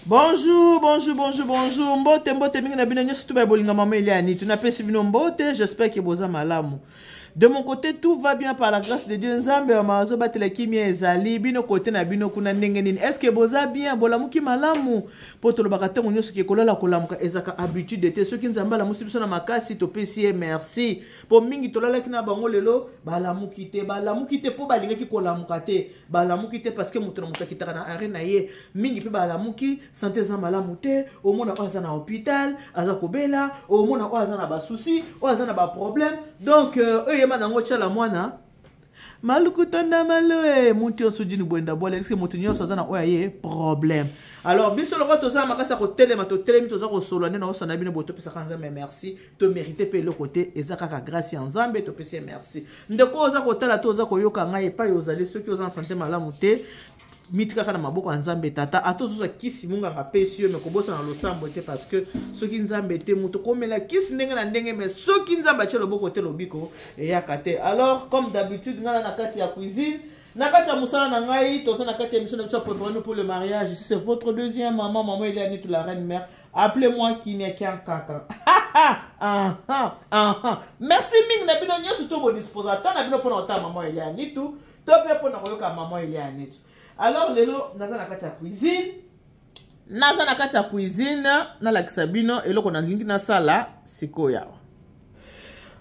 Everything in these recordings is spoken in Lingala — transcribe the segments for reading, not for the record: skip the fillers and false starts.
Bonjour, bonjour, bonjour, bonjour. Mbote, mbote mingi na bino nyonso tu ba bolinga mama Eliane. Tu napesi bino mbote, j'espère que boza malamu. De mon côté, tout va bien par la grâce de Dieu. Nzambe wa mazo batela kimia ezali bino côté na bino kuna ndenge nini. Est-ce que boza bien bolamuki malamu? Po tolobaka ntango nyonso ke kolala kolamuka ezaka habitude te. Soki Nzambe alamusi biso na makasi topesi ye merci. Po mingi tolalaki na bango lelo balamuki te, balamuki te po balingaki kolamuka te. Balamuki te parce que moto na moto akitaka na arrêt na ye. Mingi pe balamuki, santé eza malamu te, omona oyo aza na hôpital, aza kobela, omona oyo aza na ba soucis, oyo aza na ba problème. Donc oyo yema nango tshala mwana malukutonda maloe mutu nyonso dini bwenda bwale, eske mutu nyonso aza na oyo aye problème. Alors biso lokola toza na makasi ya kotelema, totelemi, toza kosolola nde naosana bino boye, topesaka Nzambe merci, tomérite mpe eloko te, eza kaka grâce ya Nzambe, topesi ye merci. Ndeko oza kotala to oza koyoka ngai epai ozali, soki oza na santé malamu te, mitikaka na maboko ya Nzambe tata, ata ozozwa kisi monganga apesi yo, me kobosana losambo te, parce que soki Nzambe te, moto komela kisi ndenge na ndenge, me soki Nzambe atie loboko te, lobiko eyaka te. Alors comme d'habitude, ngai na kati ya cuisine, na kati ya mosala na ngai, toza na kati ya émission na biso ya Préparons-nous pour le mariage. Si c'est votre deuxième maman, maman Eliane, la reine mère, appelez-moi Kimia Kiankaka. Merci mingi na bino nyonso to bodisposa ata na bino mpona kotala maman Eliane tu to mpe mpona koyoka maman Eliane tu. Alors lelo naza na kati ya cuisine, naza na kati ya cuisine, nalakisa bino eloko nalingi nasala sikoyo awa.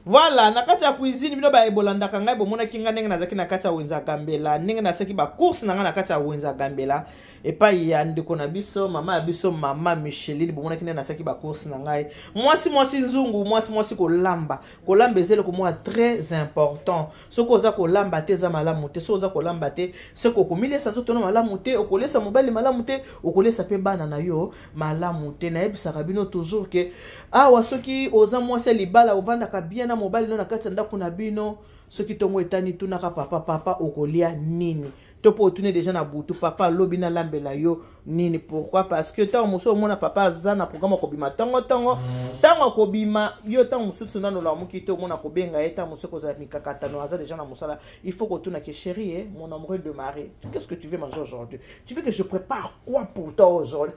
Voilà, na kati ya cuisine bino ba ebolandaka ngai, bomonaki ngai ndenge nazalaki na kati ya wenze ya Gambela, ndenge nasalaki ba course na ngai na kati ya wenze ya Gambela epai ya ndeko na biso, mama ya biso, mama Micheline. Bomonaki ndenge nasalaki ba course na ngai, mwasi mwasi nzungu, mwasi mwasi kolamba. Kolamba eza eloko moko très important. Soki oza kolamba te, eza malamu te. Soki oza kolamba te, soki okomilesa nzoto na malamu te, okolesa mobali malamu te, okolesa pe bana na yo malamu te. Nayebisaka bino toujours ke awa soki oza mwasi ya libala, ovandaka bien na mobali no na kati ya ndako na bino, soki tongo etani, tunaka papa, papa okolia nini? To po otuni déjà na butu, papa alobi nalambela yo nini? Pourquoi? Parce que ntango mosusu omona papa aza na programme akobima ntongo ntongo, ntango akobima yo ntango mosusu nano olamuki te, omona kobenga ye, ntango mosusu kozala mikakatano, aza déjà na mosala. Il faut kotuna ke chérie, eh, mon amoureux de mari, qu'est-ce que tu veux manger aujourd'hui? Tu veux que je prépare quoi pour toi aujourd'hui?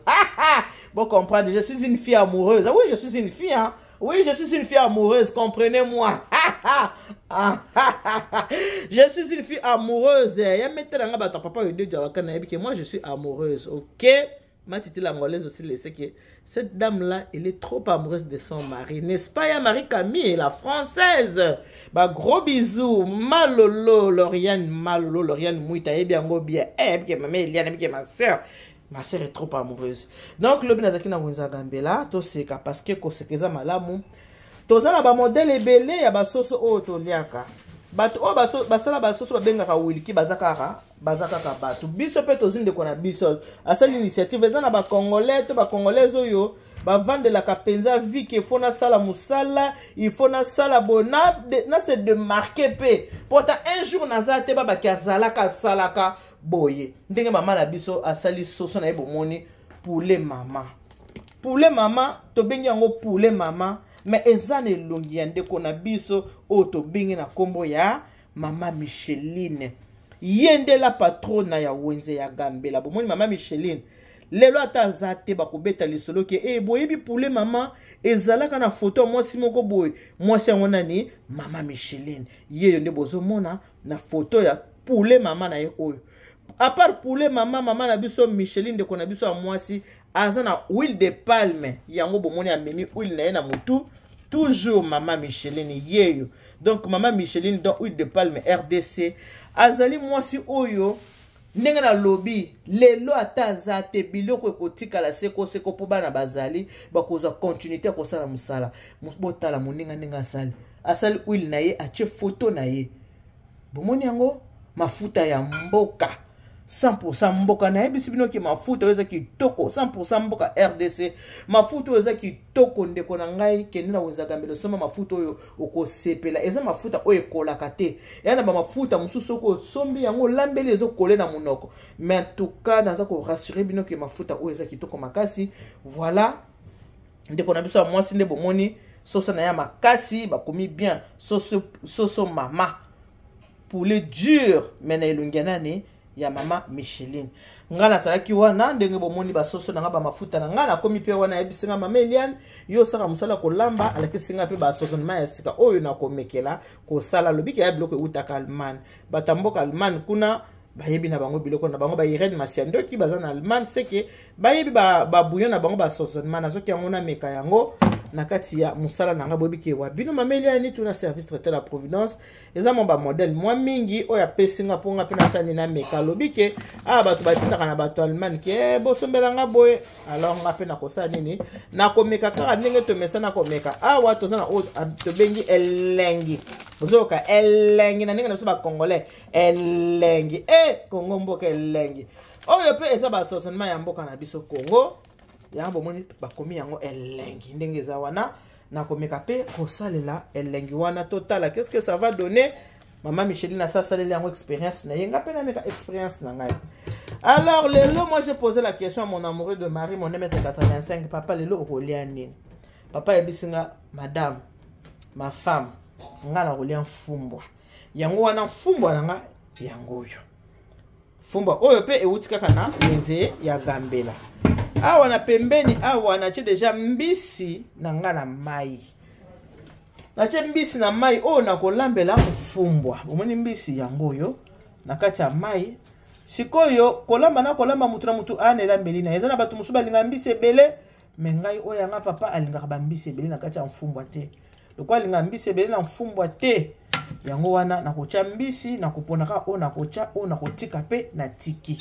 Bon, comprendre, je suis une fille amoureuse. Ah oui, je suis une fille, hein. Oui, je suis une fille amoureuse, comprenez-moi. Je suis une fille amoureuse. Ya mettre nga bato papa yo deux waka na yebi que moi je suis amoureuse. OK? Ma titi l'angolaise aussi le sait que cette dame-là, elle est trop amoureuse de son mari. N'est-ce pas, ya Marie Camille, la française? Bah, gros bisous. Malolo, Lauriane, Malolo, Lauriane Mouita, eh bien, bien. Eh, bien, ma mère, Eliane, bien, ma soeur. Ma soeur est trop amoureuse. Donc, lobi nazaki na wenza Gambela, toseka, parce que koseka eza malamu. Toza na ba modèle ebele ya basoso oyo toliaka. Bato oyo basala basoso babengaka wiliki, baza kaka bato. Biso mpe tozwi ndeko na biso asali initiative, eza na ba Congolais to ba Congolaises oyo bavandelaka mpenza vie ke faut nasala mosala, il faut nasala boye, na se démarquer mpe po ata un jour naza te, babaki azalaka asalaka boye. Ndenge mama na biso asali soso na ye, bomoni poulet mama, poulet mama, tobengi yango poulet mama, mais eza na elongi ya ndeko na biso oyo tobengi na nkombo ya mama Micheline. Ye nde la patrona ya wenze ya Gambela. Bomoni mama Micheline lelo ata aza te, bakobeta lisolo ke e boyebi poulet mama ezalaka na foto ya mwasi moko boye. Mwasi yango nani? Mama Micheline. Ye yo nde bozomona na foto ya poulet mama na ye oyo. À part poulet mama, mama na biso Micheline, ndeko na biso ya mwasi, aza na huile de palme. Yango bomoni amemi huile na ye na mutu toujours, mama Micheline yeyo. Donc mama Micheline, donc huile de palme RDC, azali mwasi oyo ndenge nalobi lelo ata aza te, biloko ekotikala sekoseko mpo bana bazali bakozwa continuité ya kosala mosala. Botala moninga ndenge asali huile na ye, atie photo na ye. Bomoni yango, mafuta ya mboka 100% mboka. Nayebisi bino ke mafuta oyo eza kitoko, 100% mboka RDC. Mafuta oyo eza kitoko, ndeko na ngai, kende na wenze Gambela, osomba mafuta oyo, okosepela. Eza mafuta oyo ekolaka te. Eya na bamafuta mosusu, soki osombi yango, olambeli, ezokole na monoko. Mais en tout cas naza korassurer bino ke mafuta oyo eza kitoko makasi. Voilà ndeko na biso ya mwasi nde bomoni soso na ya makasi, bakomi bien soso, soso mama poulet dur, mais na elongi ya nani? Ya mama Micheline, ngai nazalaki wana ndenge bomoni basoso na ngai, bamafuta na ngai. Nakomi mpe wana, ayebisi ngai: "Mama Eliane, yo osaka mosala kolamba." Alakisi ngai mpe baassaisonnement ya sika oyo nakomekela kosala. Alobiki ya biloko eutaka Allemagne. Bato ya mboka Allemagne kuna bayebi na bango biloko na bango. Bairene Masiandoki baza na Allemagne, seke bayebi babouillon na bango, baassaisonnement. Nazoki yango, nameka yango na kati ya mosala na ngai. Boyebi ke wa bino mama Eliane tuna service traiteur la Providence eza mwa bamodèle mwa mingi oyo apesi nga mpo nga mpe nasali, nameka. Alobi ke awa bato batindaka na bato Allemagne ke bosombela nga boye. Alors nga mpe nakosala nini? Nakomeka kaka ndenge tomesa, nakomeka. Awa toza na oyo tobengi elengi. Ozoyoka elengi na ndenge na biso bacongolais, elengi e Kongo, mboka elengi. Oyo mpe eza baassaisonnement ya mboka na biso Kongo. Yango bomoni bakomi yango elengi ndenge eza wana. Nakomeka mpe kosalela elengi wana, totala qu'est-ce que ça va donner. Mama Micheline asa asaleli yango expérience na ye, nga mpe nameka expérience na ngai. Alors lelo, moi, j'ai posé la question à mon amoureux de Marie, mon 1m85: "Papa, lelo okolia nini?" Papa ayebisi nga: "Madame, ma femme, nga nakolia mfumbwa." Yango wana mfumbwa na nga yango oyo. Fumbwa oyo mpe euti kaka na wenze ya Gambela. Awa na pembeni awa natie déjà mbisi na nga na mai. Natie mbisi na mai oyo nakolambela mfumbwa. Omoni mbisi yango oyo na kati ya mai. Sikoyo kolamba na kolamba, mutu na mutu ana elambeli na. Eza na bato mosusu balinga mbisi ebele, mais ngai oyo yanga papa alingaka bambisi ebele na kati ya mfumbwa te. Lokola alingaka mbisi ebele na mfumbwa te, yango wana nakotya mbisi, nakopona kaka oyo nakotya, oyo nakotika mpe natiki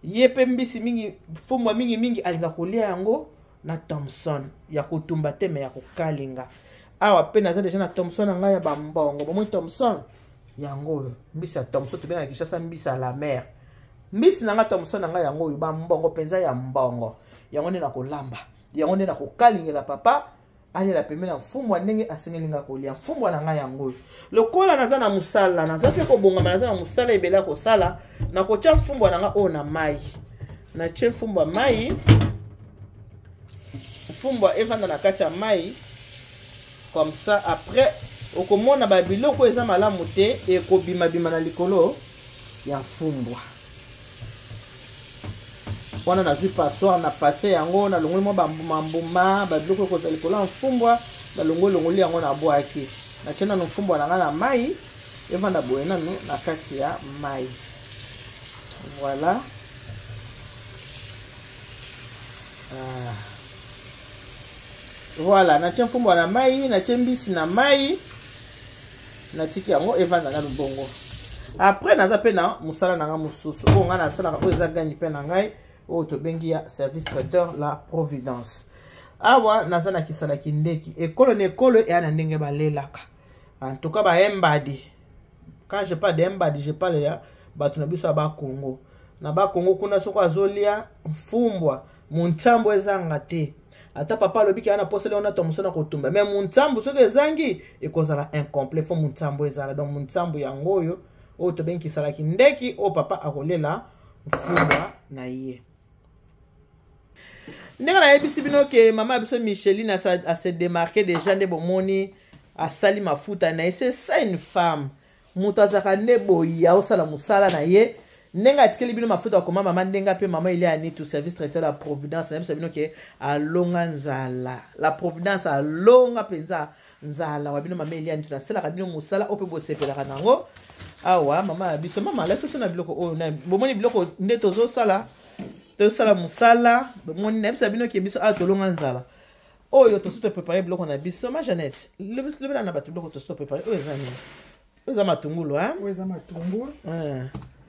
ye. Mpe mbisi mingi, fumbwa mingimingi alingaka kolia yango na thomson ya kotumba te, mais ya kokalinga. Awa mpe naza déjà na thomson na ngai ya bambongo. Bomoi thomson yango oyo, mbisi ya thomson, tobengaka Kinshasa mbisi ya la mer. Mbisi na ngai thomson na ngai yango oyo, bambongo mpenza ya mbongo. Yango nde nakolamba, yango nde nakokalingela papa alela pembeni na mfumbwa ndenge asengeli nga kolia mfumbwa na ngai yango oyo. Lokola naza na mosala, naza mpe kobongama, naza na mosala ebele ya kosala, nakotya mfumbwa na ngai oyo na mai. Natie mfumbwa mai, mfumbwa evanda na kati ya mai comme ça. Après okomona babiloko eza malamu te ekobimabima na likolo ya mfumbwa wana. Nazwi passoire na passe yango, nalongoli mwa bambuma-mbuma, babiloko ekozala likolo ya mfumbwa, nalongoli longoli yango, nabwaki. Natie nanu mfumbwa na ngai na mai, evanda boye nanu na kati ya mai. Voilà. Ah. Voilà, natie mfumbwa na mai, natie mbisi na mai, natiki yango evanda nanu bongo. Après naza mpe na mosala na ngai mosusu oyo ngai nasalaka, oyo eza gani mpe na ngai, oyo tobengi ya service traiteur la Providence. Awa naza na kisala kindeki. Ekolo na ekolo eya na ndenge balelaka. En tout cas bayembadi, quand je parle de mbadi, je parle ya bato na biso ya Bakongo. Na Bakongo kuna, soki azolia mfumbwa, montsambo ezanga te. Ata papa alobiki aya na posele wana to moso na kotumba, mais montsambo soki ezangi, ekozala incomplet. Faut montsambo ezala. Donc montsambo yango oyo, oyo tobengi kisalaki ndeki, oyo papa akolela mfumbwa na ye. Ndenge nayebisi bino ke mama ya biso Micheline ase démarqué déjà, nde bomoni asali mafuta na ye. C'est ça une femme. Moto azalaka nde boye, aosala mosala na ye ndenge atikeli bino mafuta akoma mama ndenge mpe mama Eliane to service traiteur la Providence. Nayebisa bino ke alonga nzala, la Providence alonga mpenza nzala wa bino mama Eliane to. Nasalaka bino mosala oyo mpe bosepelaka nango. Awa mama ya biso, mama alakisi biso na biloko oyo. Bomoni biloko nde tozosala, tozosala mosala. Bomoni, nayebisa bino ke biso awa tolonga nzala. Oyo tosi toprépare biloko na biso. Ma Jeannette, lobela na bato biloko tosi toprépare. Oyo eza nini? Oyo eza matungulu. Oyo eza matungulu.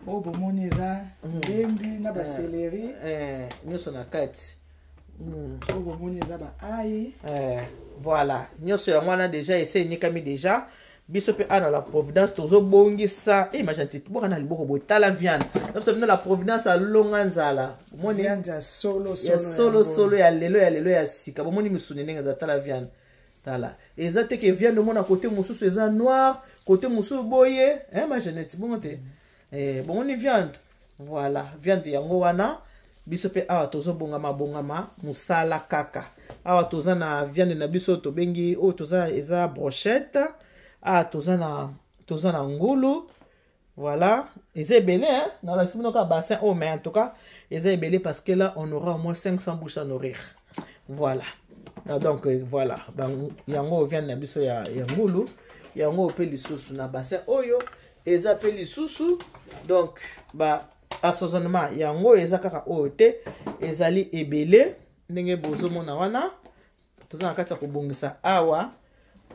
Oyo bomoni eza ndembi na bacéleri. Nyonso na kati. Oyo bomoni eza baail. Voilà, nyonso yango wana déjà ese enikami déjà. Biso mpe awa na la Providence tozobongisa. E ma gentille, boka na liboko boye, tala viande na bino. La Providence alonga nzala. Bomoni ya solo. Ya solo solo, ya lelo, ya lelo, ya sika. Bomoni misuni ndenge eza. Tala viande, tala. Eza te ke viande omona kote mosusu eza noir, kote mosusu boye. Ma Jeannette, bongo te? Bomoni viande? Voilà, viande yango wana. Biso mpe awa tozobongama bongama mosala kaka. Awa toza na viande na biso tobengi oyo toza eza brochette. Awa toza na ngulu. Voilà, eza ebele, hein? Nalakisi bino kaka bassin oyo, mais en tout cas eza ebele parce que là on aura au moins 500 bouches à nourrir. Voilà. Ah, donc voilà, yango viande na biso ya ngulu, yango mpe lisusu na bassin oyo eza mpe lisusu. Donc ba assaisonnement yango eza kaka oyo te, ezali ebele ndenge bozomona wana. Toza na kati ya kobongisa awa,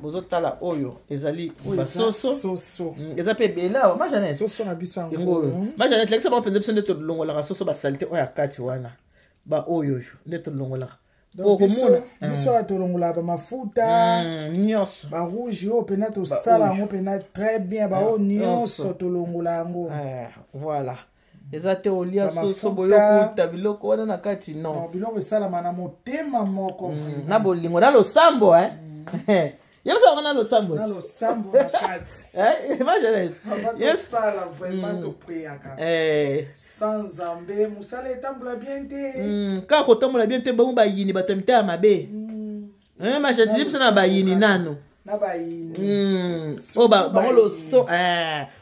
bozotala oyo ezali basoso, eza mpe ebele awa. Ma Janet, soso na biso yango oyo. Ma Janet, lakisa bango mpenza biso nde tolongolaka soso, basaleté oyo ya kati wana, baoyo oyo nde tolongolaka. Okomona biso oyo tolongolaka bamafuta nyonso. Barouge oyo mpena tosala yango mpena très bien, baoyo nyonso tolongola yango. Voilà, eza te olia soso boyokuta biloko wana na kati, non. Biloko esalama na motema moko. Na bolingo, na losambo, yebisa bango na losambo. Na losambo na kati. Tosala vraiment, topriaka. Sans Nzambe mosala etambola bien te. Kaka kotambola bien te, bango bayini bato ya mitema mabe. Majati, biso na bayini nano. Na bayini. Oyo bango loso,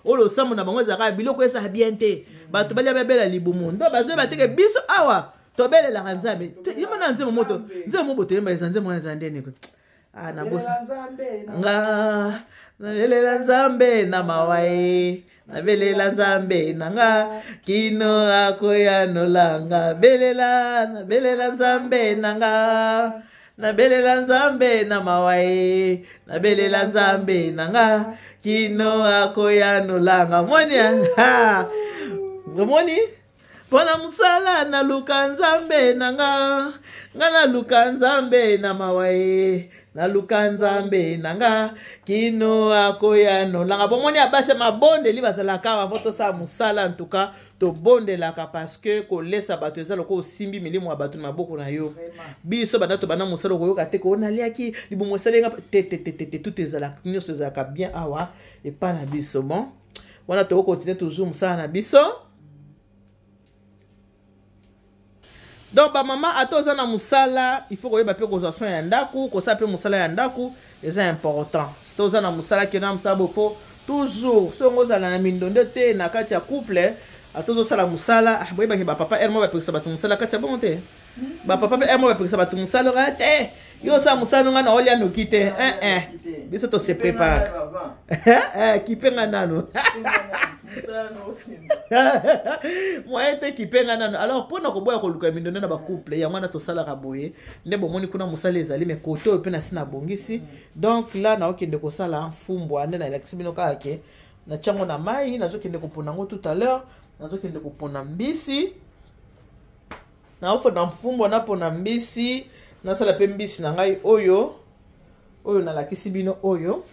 oyo losambo na bango ezalaka biloko ezala bien te, bato balia babela libumu, ndo bazoyeba teke biso awa tobelelaka Nzambe. Yemba na nzembo moto, nzembo mo botoyemba, eza nzembo wana eza ndeni? Nabosa nga. Nabelela Nzambe na mawa ye, nabelela Nzambe na nga kino akoyanolanga. Belela, nabelela Nzambe na nga, nabelela Nzambe na mawa ye, nabelela Nzambe na nga kino akoyanolanga. Moni, omoni, mpona mosala naluka Nzambe na nga, nga naluka Nzambe na mawa ye, naluka Nzambe na nga kino akoyanolanga. Bomoni, ya basi mabondeli bazalaka awa. Vo tosala mosala, en tout cas tobondelaka, parce que kolesa bato eza lokola osimbi milimo ya bato na maboko na yo. Biso banda tobanda mosala, okoyoka te ko naliaki libumu esalenga te te te te te. Tout ezalaka, nyonso ezalaka bien awa epa na biso. Bon, wana tokokontinue toujours mosala na biso. Donc bamama, ata oza na mosala, il faut koyeba mpe kozwa soin ya ndako, kosala mpe mosala ya ndako eza important. To oza na mosala, kende na mosala, bofo toujours songo ozala na mindondo te na kati ya couple. Ata ozosala mosala, boyebaki bapapa ere mo bapekisa bato mosala kati ya bongo te. Bapapa mpe ere mo bapekisa bato mosala oka te, yo osala mosala nonga na olia noki te. Biso tose préparaka, kipenga nano moyen te, kipenga nano. Alors mpona koboya koluka mindondo na bacouple, yango wana tosalaka boye nde bomoni kuna mosala ezali. Mais kote oyo mpe nasi nabongisi. Donc là naokende kosala mfumbwa, nde nalakisi bino kaka ke natiango na mai, nazokende kopona yango tout à l'heure, nazokende kopona mbisi, naopona mfumbwa, napona mbisi, nasala mpe mbisi na ngai oyo oyo nalakisi bino oyo.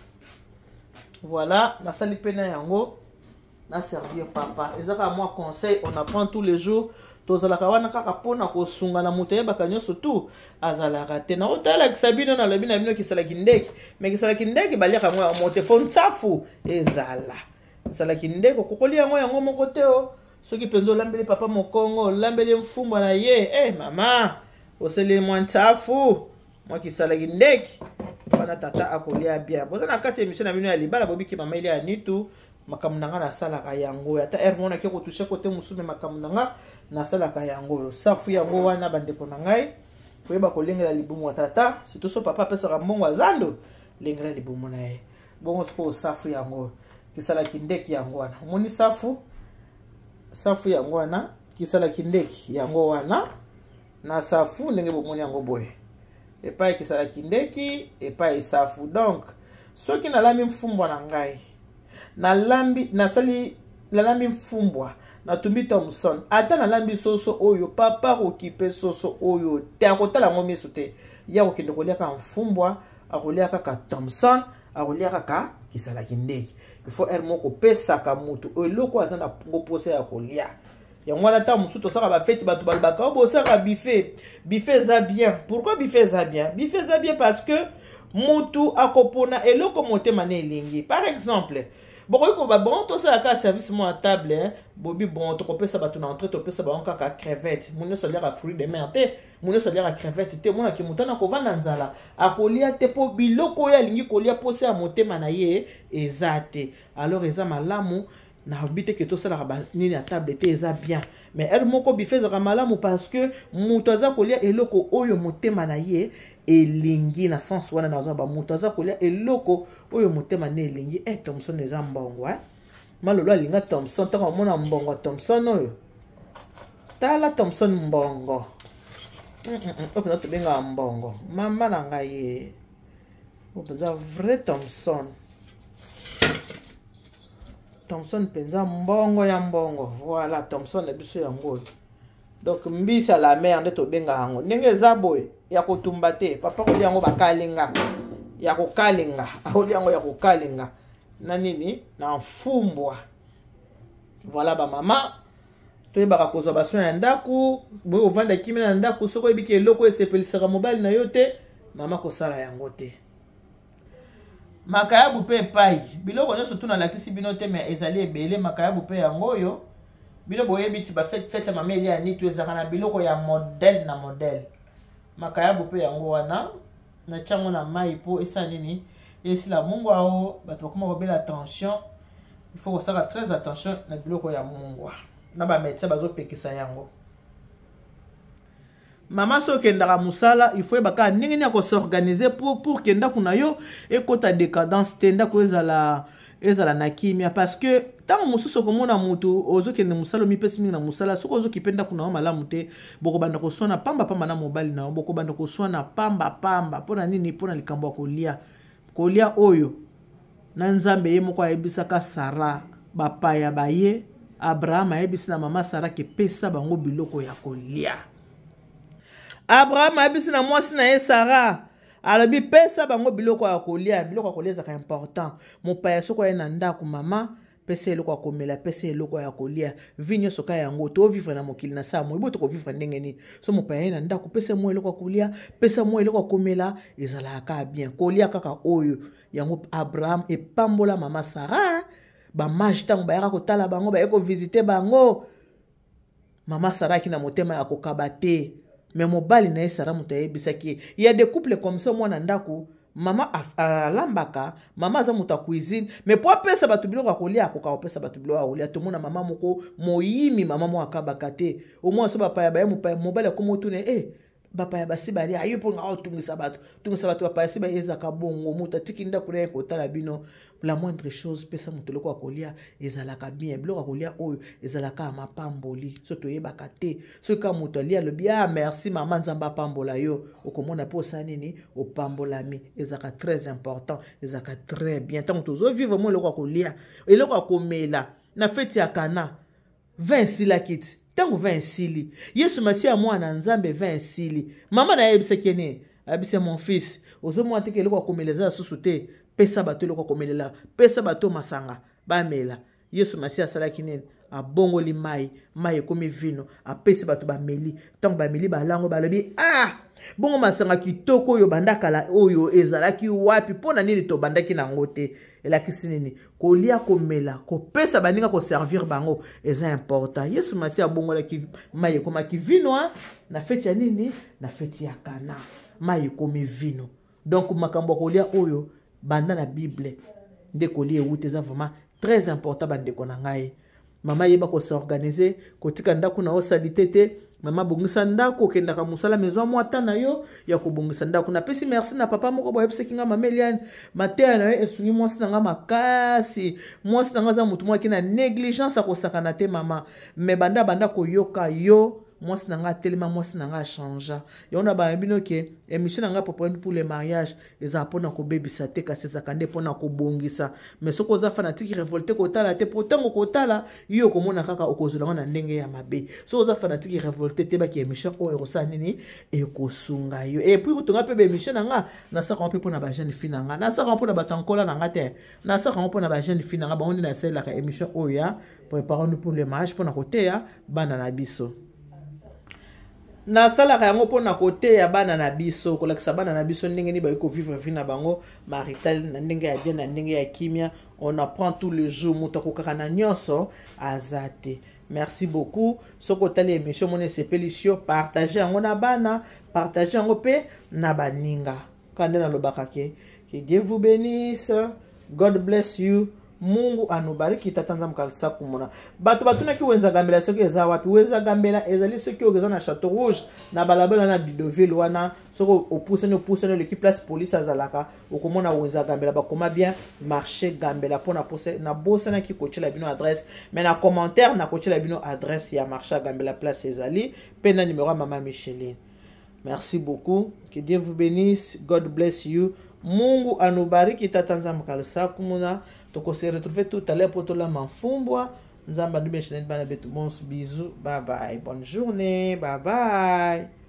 Voilà, nasali mpe na yango, na servir papa. Eza kaka mwa conseil, on apprend tous les jours. Tozalaka wana kaka mpona kosunga na moto ayebaka nyonso tu azalaka te. Naotalakisa bino, nalobi na bino kisalaki ndeke, me kisalaki ndeke baliaka yango ya moto, fo ntsafu ezala. Ezalaki ndeke, okokoli yango yango moko te. O soki mpenza olambeli papa mokongo, olambeli mfumbwa na ye, mama oseli mwa ntsafu, mwa kisalaki ndeke wana, tata akolia bien. Boza na kati ya émission na bino ya libala, bobiki mama Elia ya Nitu. Makambo na nga nasalaka yango, ata heure moko nake kotoucher kote mosusu, me makambo na nga nasalaka yango oyo. Safu yango wana, bandeko na ngai, koyeba kolengela libumu ya tata, surtout so papa apesaka mbongo ya zando, lengela libumu na ye bongo. Sikoyo safu yango, kisalaki ndeki yango wana, omoni safu, safu yango wana, kisalaki ndeki yango wana na safu ndenge bomoni yango boye, epai kisalaki ndeki, epai safu. Donc soki nalambi mfumbwa na ngai, nalambi, nasali, nalambi mfumbwa, natumbi thomson, ata nalambi soso oyo, papa akokipe soso oyo te, akotala yango miso te. Ye akokende kolia kaka mfumbwa, akolia kaka thomson, akolia kaka kisalaki ndeki. Il faut heure moko kopesaka motu eloko aza na ngo mposa ya kolia. Yango wana ntango mosusu tosalaka bafeti, bato balobaka o bosalaka buffet. Buffet eza bien. Pourquoi buffet eza bien? Buffet eza bien parce que mutu akopona eloko motema na elingi. Par exemple, bokoki koba bon, tosala kaka service mo ya table, bobi bon, tokopesa bato na entrée, topesa bango kaka crevette. Mo nyonso aliaka fruit de mer te, mo nyonso aliaka crevette te. Monaki moto ana kovanda nzala, akolia te, mpo biloko oyo alingi kolia, mposa ya motema na ye eza te. Alors eza malamu. Nayebi te ke tosalaka banini ya table te, eza bien, mais heure moko buffet ezalaka malamu, parce que moto aza kolia eloko oyo motema na ye elingi. Na sens wana nazwa bamoto aza kolia eloko oyo motema na elingi. E Thomson eza mbongo, eh? Malolo alinga Thomson. Ntango amona mbongo ya Thomson oyo, tala Thomson mbongo oyo mpenza tobengaka mbongo. Mama na ngai ye oyo mpenza vrai Thomson, Thomson mpenza mbongo ya mbongo. Voilà, Thomson na biso yango oyo. Donc mbisi ya la mer nde tobengaka yango ndenge eza boye, ya kotumba te. Papa kolia yango bakalinga, ya kokalinga, akolia yango ya kokalinga na nini, na mfumbwa. Voilà, bamama, toyebaka kozwa basoin ya ndako boye. Ovanda kimia na ndako. Soki oyebiki eloko esepelisaka mobali na yo te, mama, kosala yango te. Makayabu mpe epai, biloko nyonso tu nalakisi bino te, me ezali ebele. Makayabu mpe yango oyo. Bino boyebi ti bafete, fete ya mama Elia Nitu ezalaka na biloko ya modèle na modèle. Makayabu mpe yango wana, natia yango na mai mpo esala nini? Esila mungwa. O bato bakoma kobela tension, il faut kosala très attention na biloko ya mungwa, na bamédecin bazopekisa yango. Mama, soki okendaka mosala, il faut yeba kaka ndenge nini ya kos'organiser pour ke ndako na yo ekɔta décadence te, ndako ezala na kimia, parce que ntango mosusu okomona motu ozokende mosala, omipesi mingi na mosala, soki ozokipe ndako na yo malamu te, bokobanda koswana pambapamba na mobali na yo, bokobanda koswana pambapamba. Mpo na nini? Mpo na likambo ya kolia. Kolia oyo na Nzambe ye moko ayebisaka Sara, bapaya baye, Abraham ayebisi na mama Sara ke pesa bango biloko ya kolia. Abraham ayebisi na mwasi na ye Sara, alobi pesa bango biloko ya kolia. Biloko ya kolia ezalaka important. Mopaya soki oye na ndako, mama, pesa eloko ya komela, pesa eloko ya kolia. Vie nyonso ka yango tovivre na mokili na saa moyi boye, tokovivre ndenge nini? So mopaya ye na ndako, pesa mwa eloko ya kolia, pesa mwa eloko ya komela, ezalaka kaka bien. Kolia kaka oyo yango Abraham epambola mama Sara. Bamage ntango bayaka kotala bango, baye kovisite bango, mama Sara aki na motema ya kokaba te, me mobali na ye Sara moto ayebisaki ye. Ya des couples comme ça, mwana ndako, mama alambaka, mama aza moto ya cuisine, mais po apesa bato biloko ya kolia, akoka kopesa bato biloko ya kolia. Tomona mama moko moyimi, mama moko akabaka te. Omwana so bapaya baye, mopaya mobali akoma otuna e bapaya basi balia aye, mpo nga otungisa bato, tungisa bato, bapaya si baye. Ezaka bongo. Moto atiki ndako na ye kotala bino, la moindre chose, pesa moto eloko ya kolia, ezalaka bien. Biloko ya kolia oyo ezalaka ya mapamboli. So toyebaka te, soki kaka moto alia, alobi: "Ah, merci mama, Nzambe apambola yo", okomona mpo osala nini? Opambolami. Ezalaka très important, ezalaka très bien ntango tozovivre mo eloko ya kolia, eloko ya komela. Na feti ya Kana, vin esilaki ti. Ntango vin esili, Yesu Masiya mwana ya Nzambe, vin esili, mama na ye ayebisaki ye nini? Ayebisi: "Mon fils, ozomona teke eloko ya komela eza lisusu te, pesa bato eloko ya komelela, pesa bato masanga bamela." Yesu Masiya asalaki nini? Abongoli mai, mai ekomi vino, apesi bato, bameli. Ntango bameli, balango, balobi: "Ah, bongo masanga kitoko oyo banda kala oyo ezalaki wapi? Mpo na nini tobandaki nango te?" Elakisi nini? Kolia, komela, kopesa baninga, koservir bango eza important. Yesu Masiya abongolaki mai, ekomaki vino na feti ya nini? Na feti ya Kana, mai ekomi vino. Donc makambo ya kolia oyo, banda na Bible nde kolia ewuti, eza vraiment très important. Bandeko na ngai, mama, yeba kos'organiser, kotika ndako na osali te te. Mama, bongisa ndako. Okendaka mosala, mezwa mwa ta na yo ya kobongisa ndako. Napesi merci na papa moko boyebisaki nga: "Mama Eliane, mateya na yo esungi mwasi na nga makasi. Mwasi na nga aza motu moko na négligence, akosakana te, mama, me banda koyoka yo, mwasi na nga atelema, mwasi na nga achangea." Yango na bana bino ke émission na nga Préparons pour le mariage ezala mpona kobebisa te, kasi ezalaka nde mpona kobongisa. Mais soki oza fanatique révolté, kotala te, po ntango kotala yo okomona kaka okozela ngo na ndenge ya mabe. Soki oza fanatique révolté te, baki émission oyo ekosala nini? Ekosunga yo. Et puis kotonga mpe baémission na nga, nasalaka ngo mpe mpona bajeune fille na nga, nasalaka ngo mpona bato ya nkola na nga te, nasalaka ngo mpona bajeune fille na nga. Bango nde nasalelaka émission oyo ya Préparons-nous pour le mariage, mpona koteya bana na biso. Nasalaka yango mpona koteya bana na biso, kolakisa bana na biso ndenge nini bakoki kovivre vie na bango marital na ndenge ya bien, na ndenge ya kimia. On apprend tous les jours, moto akokaka na nyonso aza te. Merci beaucoup. Soki otali émission, mona esepelisi yo, partage yango na bana, partage yango mpe na baninga. Ka nde nalobaka ke que Dieu vous bénisse, God bless you. Mungu anubariki tata Nzambe kalisa kumona. Bato batunaki wenza gambela soki eza wapi. Wenza gambela ezali soki oyo eza na Chateau Rouge na balabala na Bidoville wana, soki opusani opusani oleki place police azalaka, okomona wenza gambela bakoma bien marché gambela. Mpo nabosanaki kotiela bino adresse, mais na commentaire nakotiela bino adresse ya marché gambela place ezali mpe na numero ya mama Micheline. Merci beaucoup, que Dieu vous bénisse, God bless you. Mungu anubariki tata Nzambe kalisa kumuna. Tokose retrouver tout à l'heure po tolamba mfumbwa. Nzambe anubeshi bana betu bons, bisous, bye bye, bonne journée, bye bye.